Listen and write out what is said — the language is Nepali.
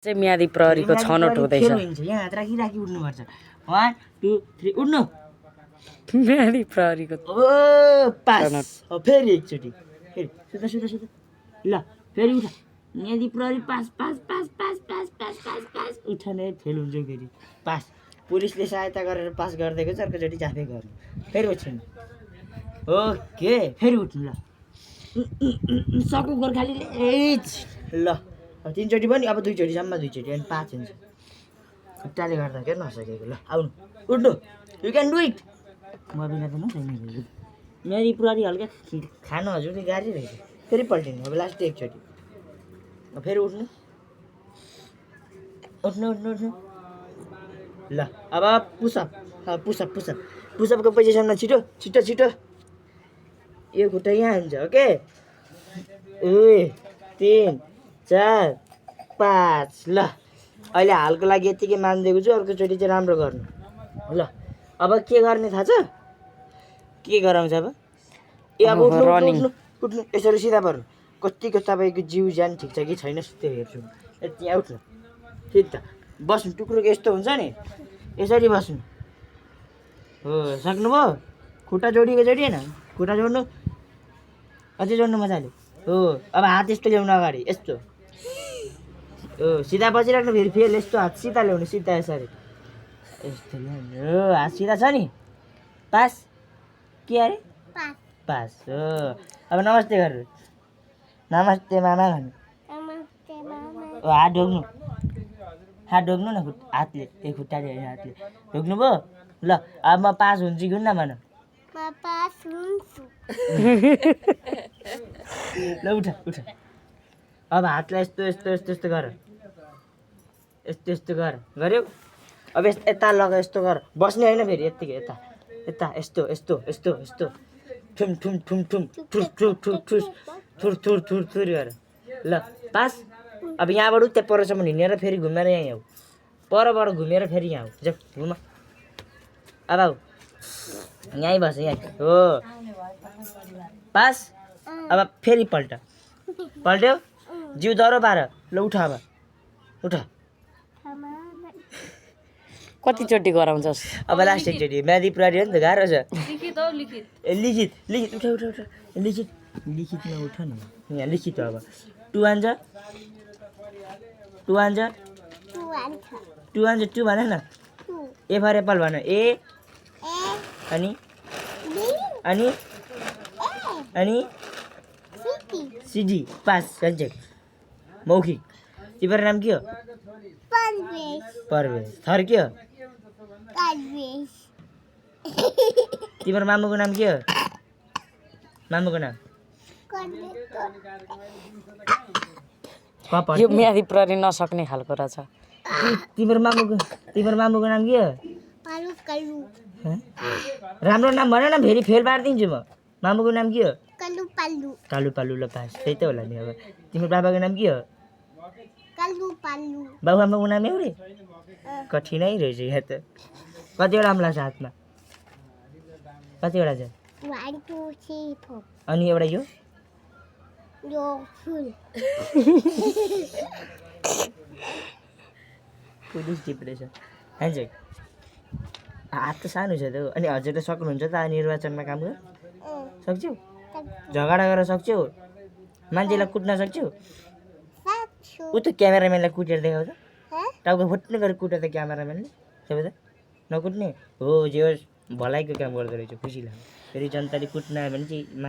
चाहिँ म्यादी प्रहरीको छनौट हुँदैछ। यहाँ हात राखी राखी उड्नुपर्छ। 1 2 3 उड्नु। म्यादी प्रहरीको ओ पास। फेरि एकचोटि फेरि सुता सुता सुता ल फेरि उठ। म्यादी प्रहरी pass pass pass pass pass pass pass pass उठने फेल हुन्छ फेरि पास। पुलिसले सहायता गरेर पास गरिदिएको छ, अर्कोचोटि जाफै गर्नु। फेरि उठ्नु। ओके फेरि उठ्नु ल। सकु गोर्खालीले ल अब 3 चोटि पनि, अब 2 चोटिसम्म 2 चोटि अनि 5 हुन्छ। खुट्टाले गर्दा के नसकेको ल आउनु उठ्नु। You can do it. म बिना त नसक्ने। म्यादी प्रहरी हल्का खानु हजुर गाडी रहेछ। फेरि पल्टिनु। अब लास्ट एकचोटि फेरि उठ्नु उठ्नु उठ्नु उठ्नु ल। अब पुसअप पुसअप पुसअप पुसअपको पोजिसनमा छिटो छिटो छिटो। यो खुट्टा यहाँ हुन्छ। ओके 2 3 4 5 ल। अहिले हालको लागि यतिकै मानिदिएको छु, अर्कोचोटि चाहिँ राम्रो गर्नु ल। अब के गर्ने थाहा छ? के गराउँछ अब? ए अब उठ्नु उठ्नु उठ्नु यसरी सिधा पर्नु। कतिको तपाईँको जिउ ज्यान ठिक छ कि छैन त्यो हेर्छु। त्यहाँ उठ्नु सिधा बस्नु। टुक्रोको यस्तो हुन्छ नि, यसरी बस्नु। हो सक्नुभयो? खुट्टा जोडिएको जोडिएन? खुट्टा जोड्नु, अझै जोड्नु मजाले। हो अब हात यस्तो ल्याउनु अगाडि यस्तो। हो सिधा बसिराख्नु। फेरि फेरि यस्तो हात सिधा ल्याउनु, सिधा यसरी यस्तो ल्याउनु। हो हात सिधा छ नि। पास के अरे? पास हो। अब नमस्ते गर्नु। नमस्ते मामा भन्नु। हो हात ढोग्नु। हात ढोग्नु न हातले, ए खुट्टाले हातले ढोग्नु भयो ल। अब म पास हुन्छु कि हुन्न भन। ल उठ उठ। अब हातलाई यस्तो यस्तो यस्तो यस्तो गर। यस्तो यस्तो गर। गऱ्यौ? अब यता लग यस्तो गर। बस्ने होइन फेरि यत्तिकै यता यता यस्तो यस्तो यस्तो यस्तो ठुम ठुम ठुम ठुम ठुर ठुर ठुर ठुस थुर थुर थुर थुर गर ल। पास। अब यहाँबाट उता परसम्म हिँडेर फेरि घुमेर यहाँ आऊ। परबाट घुमेर फेरि यहाँ आऊ। जाऊ घुम। अब आऊ यहीँ बस यहीँ। हो पास। अब फेरि पल्ट। पल्ट्यौ? जिउ दह्रो पार। ल उठ अब उठ। कतिचोटि गराउँछस्? अब लास्ट एकचोटि। म्यादी प्रहरी हो नि त, गाह्रो छ। ए लिखित लिखित उठ उठ उठ। लिखित लिखितमा उठ न। यहाँ लिखित हो। अब 2 1 जा 2 1 जा 2 1 जा 2 भन न। ए फर एप्पल भन। ए अनि अनि अनि सिडी पास सब्जेक्ट मौखिक। तिम्रो नाम के हो? परवेश। थर के हो? तिम्रो मामुको नाम के हो? मामुको नाम यो म्यादी प्रहरी नसक्ने खालको रहेछ। तिम्रो मामुको नाम के हो? राम्रो नाम भन न, फेरि फेल पारिदिन्छु म। मामुको नाम के हो? कालु पालु ल पास। त्यही त होला नि। अब तिम्रो बाबाको नाम के हो? बाबुआमाको नाम एउटै? कठिनै रहेछ यहाँ त। कतिवटा आम्ला छ हातमा? कतिवटा छ? 1 2 3 4। अनि एउटा यो पुलिस टिप्रेछ हान्छ। हात त सानो छ त। अनि हजुरले सक्नुहुन्छ त निर्वाचनमा काम गर्न? सक्छौ? झगडा गर्न सक्छौ? मान्छेलाई कुट्न सक्छौ? ऊ त क्यामेराम्यानलाई कुटेर देखाउ त। टाउको फुट्नु गरेर कुट्यो त क्यामेराम्यानले। सबै त नकुट्ने हो। जे होस् भलाइको काम गर्दो रहेछ, खुसी लाग्यो। फेरि जनताले कुट्न आयो भने चाहिँ